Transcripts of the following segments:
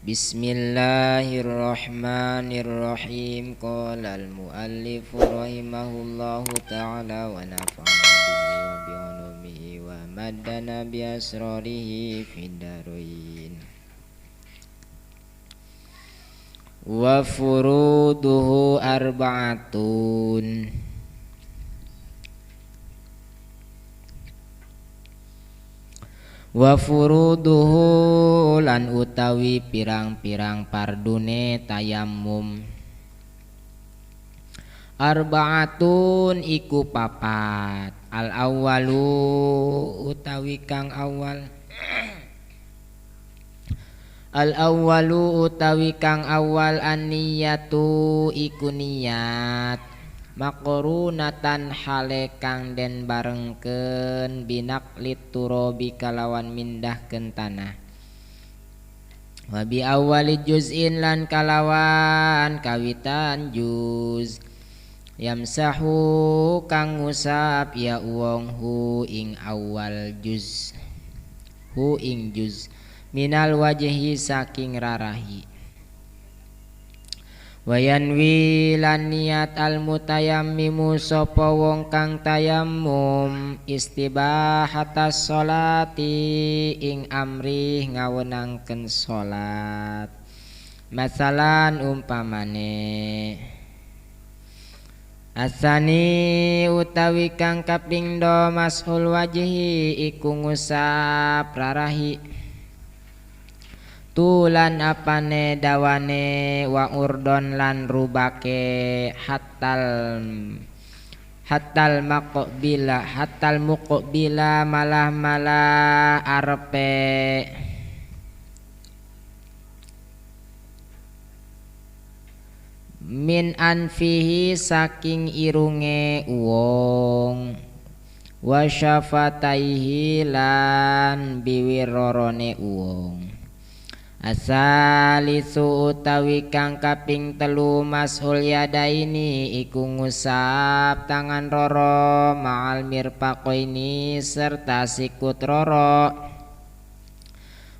Bismillahirrahmanirrahim. Qala al-muallif rahimahullahu ta'ala wa nafa'ana bihi wa bi ulumihi wa maddana bi asrarihi fid darain. Wa furuduhu arba'atun. Wa furuduhu lan utawi pirang-pirang pardune tayammum arba'atun iku papat. Al awwalu utawi kang awal, al awwalu utawi kang awal an-niyatu iku niat maqrunatan hale kang den barengkeun binaqlit turabi kalawan mindahkeun tanah wa bi awwali juz'in lan kalawan kawitan juz yamsahu kang ngusap ya wong hu ing awal juz, hu ing juz minal wajhi saking rarahi. Wayanwi lan niat al mutayammimu sapa wong kang tayammum istibahatas sholati ing amrih ngawenangkeun salat. Masalan umpamane asani utawi kang kaping do mashul wajhi iku ngusap rarahi tulan apane dawane wa urdon lan rubake hatal hatal maqbila hatal muqbila malah-malah arepe min anfihi saking irunge wong wa syafataihi lan biwir rorone wong. Asalisu utawi kang kaping telu mashul yadaini iku ngusap tangan roro ma'al mirfaqaini serta sikut roro.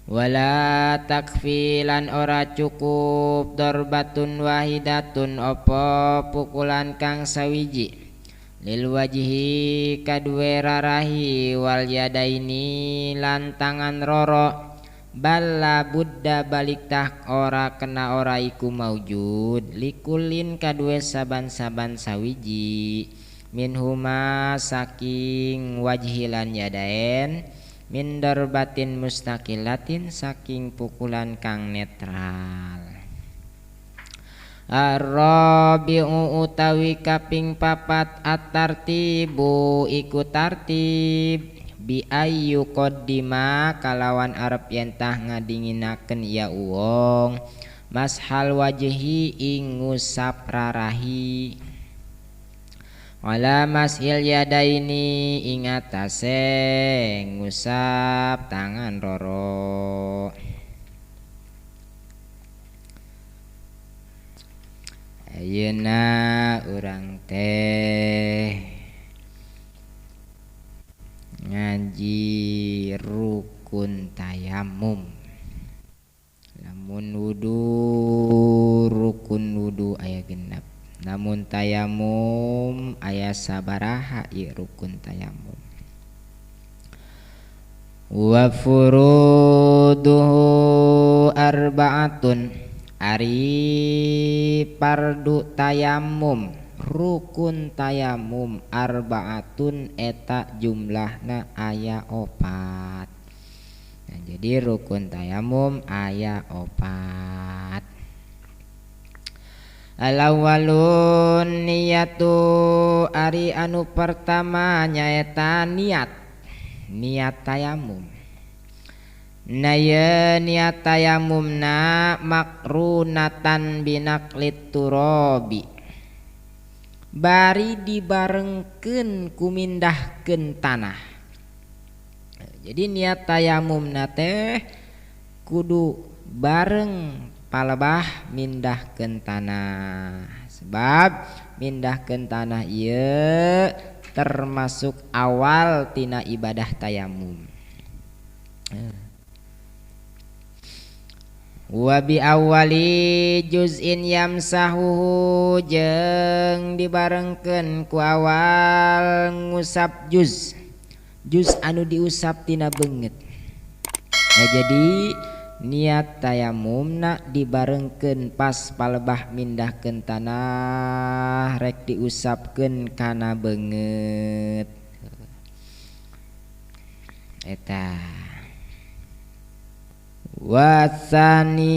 Wala takfi lan ora cukup darbatun wahidatun opo pukulan kang sawiji lil wajhi kadue rarahi wal yadaini lan tangan roro. Bala buddha balik tah ora kena ora iku maujud likulin kadue saban-saban sawiji minhuma saking wajhilan yadaen min darbatin mustaqilatin saking pukulan kang netral. Ar-rabi'u utawi kaping papat at-tartibu iku tartib bi ayyu qaddima kalawan arep yentah ngadinginaken ya wong mashal wajhi ing ngusap rarahi wala mashil yadaini ing atase ngusap tangan roro. Ayeuna urang teh ngaji rukun tayamum. Lamun wudu rukun wudu aya genep, namun tayamum aya sabaraha ieu rukun tayamum. Wa furuduhu arba'atun ari pardu tayamum rukun tayamum arbaatun eta jumlahna aya opat. Nah, jadi rukun tayamum aya opat. Al-awwalun niyatu ari anu pertama nyaeta niat, niat tayamum. Nah ye niat tayamumna makrunatan binaqlit turabi bari dibarengkeun kumindahkeun tanah. Jadi niat tayamumna teh kudu bareng palebah mindahkeun tanah. Sebab mindahkeun tanah ieu termasuk awal tina ibadah tayamum. Wa bi awali juz'in yamsahuhu jeung dibarengkeun ku awal ngusap juz, juz anu diusap tina beungeut. Nah, jadi niat tayamumna dibarengkeun pas palebah mindahkeun tanah rek diusapkeun kana beungeut eta. Wasani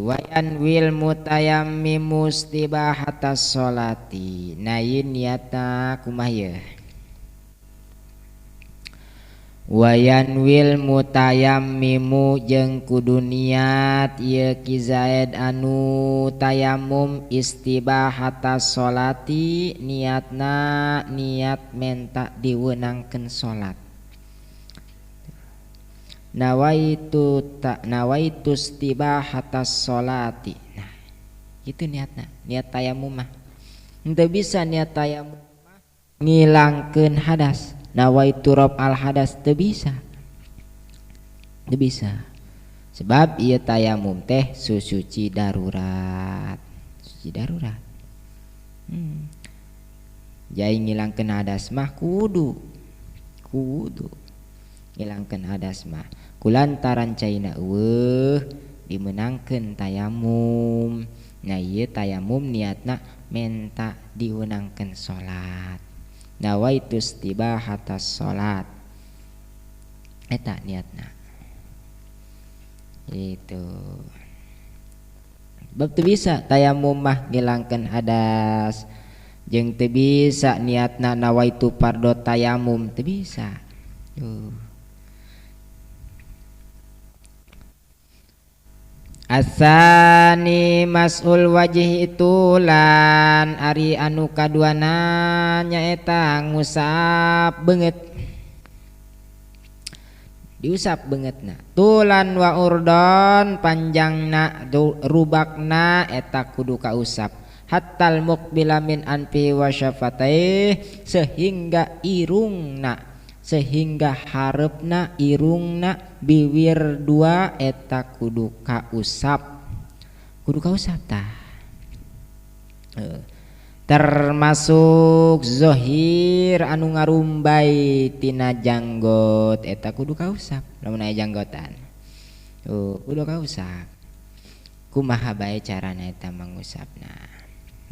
wayan wil mutayammimu istibahata sholati. Nah ieu niatna kumaha ye? Wayan wil mutayammimu jeung kudu niat ieu Ki Zaid anu tayamum istibahata sholati, niatna niat menta diwenangkeun salat. Nawaitu ta nawaitu istibahata sholati. Nah, itu niatna, niat tayamum mah. Henteu bisa niat tayamum mah ngilangkeun hadas. Nawaitu rob al hadas teu bisa. Teu bisa. Sebab ieu tayamum teh susuci darurat. Suci darurat. Jai ngilangkeun hadas mah kudu. Kudu ngilangkeun hadas mah. Kulantaran caina eueuh dimenangkeun tayamum. Nah ieu tayamum niatna menta diwenangkeun salat. Nawaitu istibahata salat. Eta niatna. Itu. Bab teu bisa tayamum mah ngilangkeun hadas. Jeung teu bisa niatna nawaitu fardhu tayamum, teu bisa. Tuh. Asani mas'ul wajih itulan ari anu kaduana nyaeta ngusap beungeut, diusap beungeutna tulan wa urdon panjangna rubakna eta kudu kausap hattal muqbila min anfi wa syafatai, sehingga irungna, sehingga hareupna irungna biwir dua eta kudu kausap, kudu kausap tah. Termasuk zohir anu ngarumbay tina janggot eta kudu kausap lamun aya janggotan. Tuh kudu kausap. Kumaha bae carana eta mangusapna?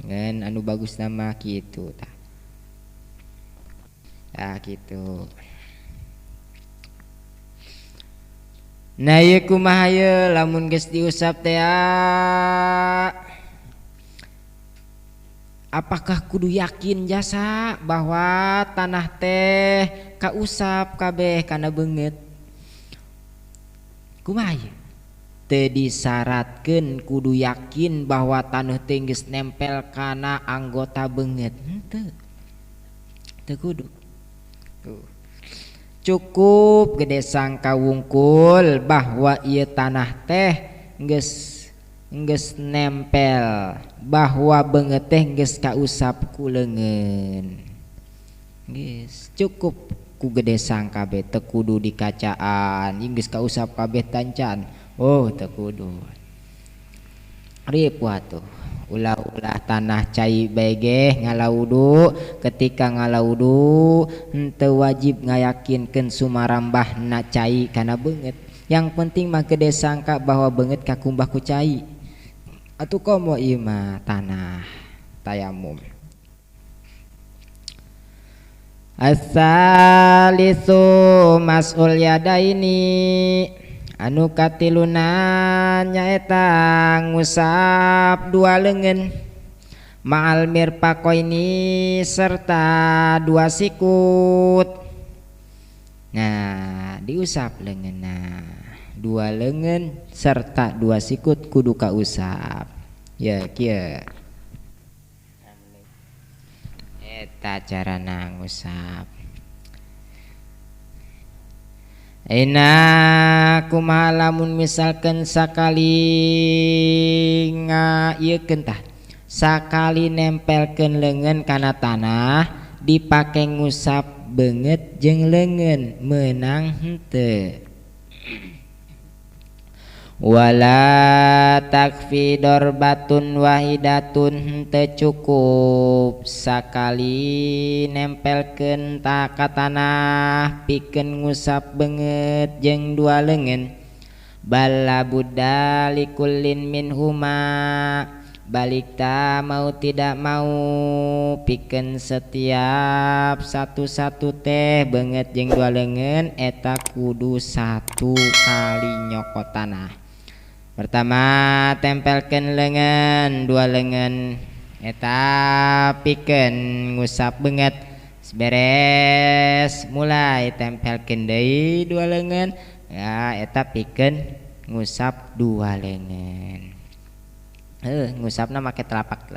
Ngan anu bagus nama kitu tah. Tah kitu. Nah ieu kumaha ieu lamun geus diusap teh, apakah kudu yakin jasa bahwa tanah teh kausap kabeh kana beungeut? Kumaha ieu? Teu disyaratkeun kudu yakin bahwa tanah teh geus nempel kana anggota beungeut. Henteu. Teu kudu. Tuh. Cukup gede sangka wungkul bahwa ieu tanah teh geus nempel, bahwa beungeut teh geus kausap ku leungeun. Geus cukup ku gede sangka be, teu kudu dikacaan, ieu geus kausap kabeh tancan. Oh, teu kudu. Ripuh atuh. Ulah-ulah tanah cai bae ge ngalawudu, ketika ngalawudu henteu wajib ngayakinkeun sumarambahna cai kana beungeut. Yang penting mah gede sangka bahwa beungeut kakumbah ku cai. Atuh komo ieu mah tanah tayamum. Asalisu mas'ul yadaini anu katiluna nyaeta ngusap dua leungeun ma'al mirfaqaini serta dua sikut. Nah, diusap leungeunna, dua leungeun serta dua sikut kudu kausap. Ya kieu eta carana ngusap. Enak kumaha lamun misalkan sakali ngaieukeun tah, sakali nempelkeun leungeun kana tanah dipake ngusap beungeut jeung leungeun meunang henteu. Wala takfi dorbatun wahidatun teu cukup sakali nempelkeun ta ka tanah pikeun ngusap beungeut jeung dua leungeun bala budda likullin minhuma balik ta mau tidak mau pikeun setiap satu-satu teh beungeut jeung dua leungeun eta kudu satu kali nyokot tanah. Pertama tempelkeun leungeun dua leungeun eta pikeun ngusap beungeut beres mulai tempelkeun deui dua leungeun ya eta pikeun ngusap dua leungeun. Ngusapna make telapak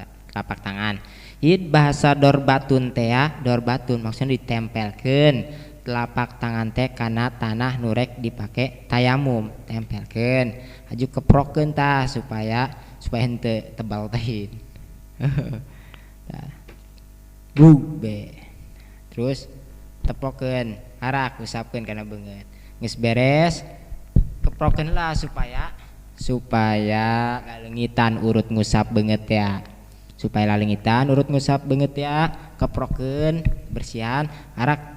tangan. Ieu bahasa dorbatun teh ya, dorbatun maksudnya ditempelkeun telapak tangan teh kana tanah nu rek dipake tayamum, tempelkeun. Aju keprokeun tah supaya henteu tebal teh. Tah. Bu be. Terus teprokeun, harak usapkeun kana beungeut. Geus beres keprokeun lah supaya lalengitan urut ngusap beungeut ya. Supaya lalengitan urut ngusap beungeut ya, keprokeun bersihan harak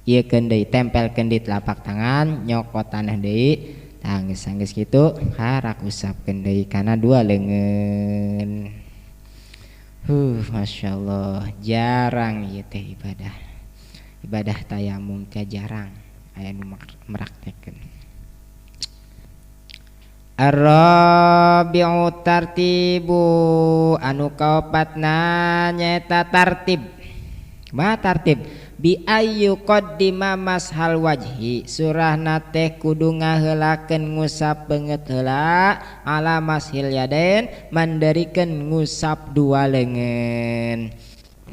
ieu keun deui tempelkeun di telapak tangan nyokot tanah deui tah geus kitu harak usapkeun deui kana dua leungeun. Masyaallah jarang ieu teh ibadah. Ibadah tayamum teh jarang aya nu meraktekeun. Ar-rabi'u tartibu anu kaopatna nyaeta tartib. Ma tartib bi ayyu qaddima mashal wajhi surahna teh kudu ngaheulakeun ngusap beungeut heula ala mashil yadain manderikeun ngusap dua leungeun.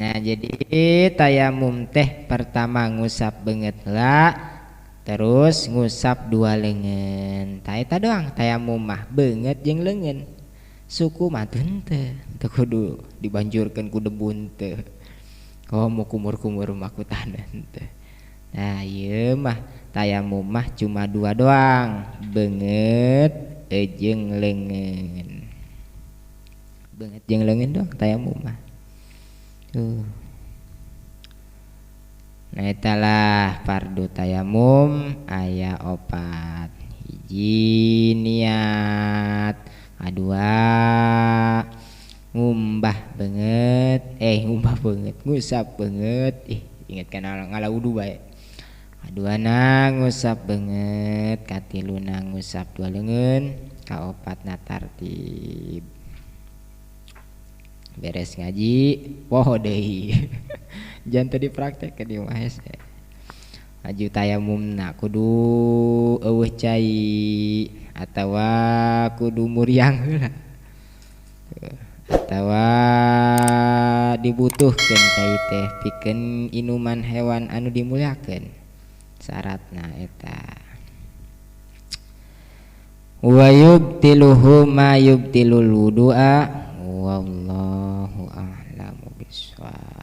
Nah jadi tayamum teh pertama ngusap beungeut heula terus ngusap dua leungeun. Tah eta doang tayamum mah beungeut jeung leungeun. Suku mah teu kudu dibanjurkeun ku debu teu. Oh mau kumur-kumur mah ku tanah teu. Nah ieu mah tayamum mah cuma dua doang, beungeut jeung leungeun. Beungeut jeung leungeun doang tayamum mah. Tuh. Nah italah fardu tayamum aya opat. Hiji niat, kadua ngumbah beungeut, ngumbah beungeut, ngusap beungeut, inget kana ngala wudu bae. Kaduana ngusap beungeut, katiluna ngusap dua leungeun, kaopatna tartib. Beres ngaji poho deui. Jangan tadi praktek ke di mah hese. Maju tayamumna kudu eueuh cai atawa kudu muriang heula. Atawa dibutuhkeun cai teh pikeun inuman hewan anu dimuliakeun. Syaratna eta. Wa yubtiluhu ma yubtilul wudu'a wallahu a'lamu bissawab.